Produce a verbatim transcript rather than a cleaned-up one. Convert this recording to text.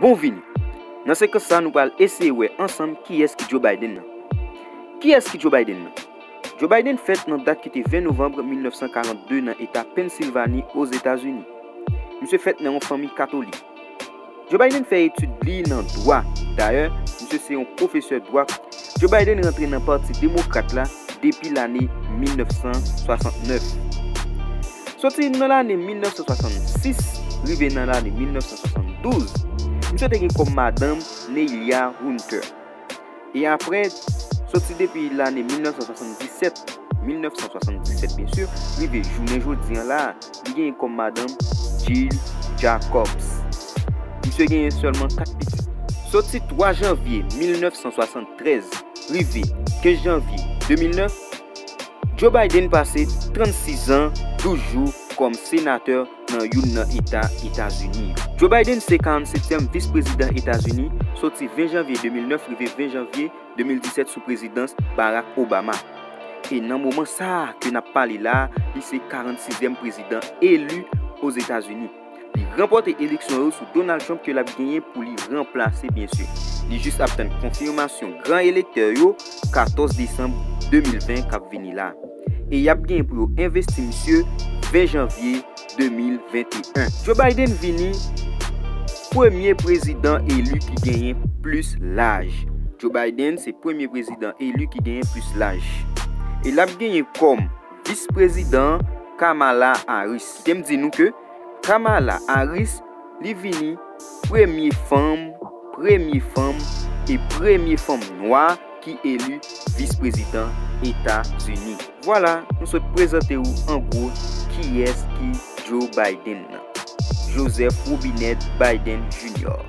Bonvini! Nan sekans sa, nou pral eseye wè ansanm kiyès ki Joe Biden nan. Kiyès ki Joe Biden nan? Joe Biden fèt nan dat ki te ven novanm mil nèf san karannde nan eta Pennsilvani, Ozetazini. Misye fèt nan yon fanmi katolik. Joe Biden fè etid li nan dwa. Dayè, misye se yon pwofesè dwa. Joe Biden rantre nan Pati Demokrat la depi lane mil nèf san swasantnèf. Soti nan lane mil nèf san swasannsis rive nan lane mil nèf san swasanndouz, misye te gen kòm madanm Neilia Hunter. E apre, soti depi lane mil nèf san swasanndisèt, mil nèf san swasanndisèt, byen si, rive jounen jodi an la, li genyen kòm madanm Jill Jacobs. Misye genyen sèlman kat pitit. Soti twa janvye mil nèf san swasanntrèz rive kenz janvye de mil nèf, Joe Biden pase trannsis an, douz jou kòm senatè nan youn nan eta Etazini yo. Joe Biden se karannsetyèm vis prezidan Etazini, soti ven janvye de mil nèf rive ven janvye de mil disèt sou prezidans Barack Obama. E nan moman sa a ke n ap pale la, li se karannsizyèm prezidan eli Ozetazini. Li ranpòte eleksyon yo sou Donald Trump ke l ap genyen pou li ranplase, byen si. Li jis ap tann konfimasyon gran elektè yo katòz desanm de mil ven k ap vini la. E y ap genyen pou yo envesti misye ven janvye de mil venteyen. Joe Biden vini premye prezidan eli ki genyen plis laj. Joe Biden se premye prezidan eli ki genyen plis laj. E l ap genyen kòm vis prezidan Kamala Harris. Kite m di nou ke Kamala Harris, li vini premye fanm, premye fanm e premye fanm nwa ki eli vis prezidan Etazini. Vwala, nou sot prezante w an gwo kiyès ki Joe Biden nan. Joseph Robinette Biden Junior.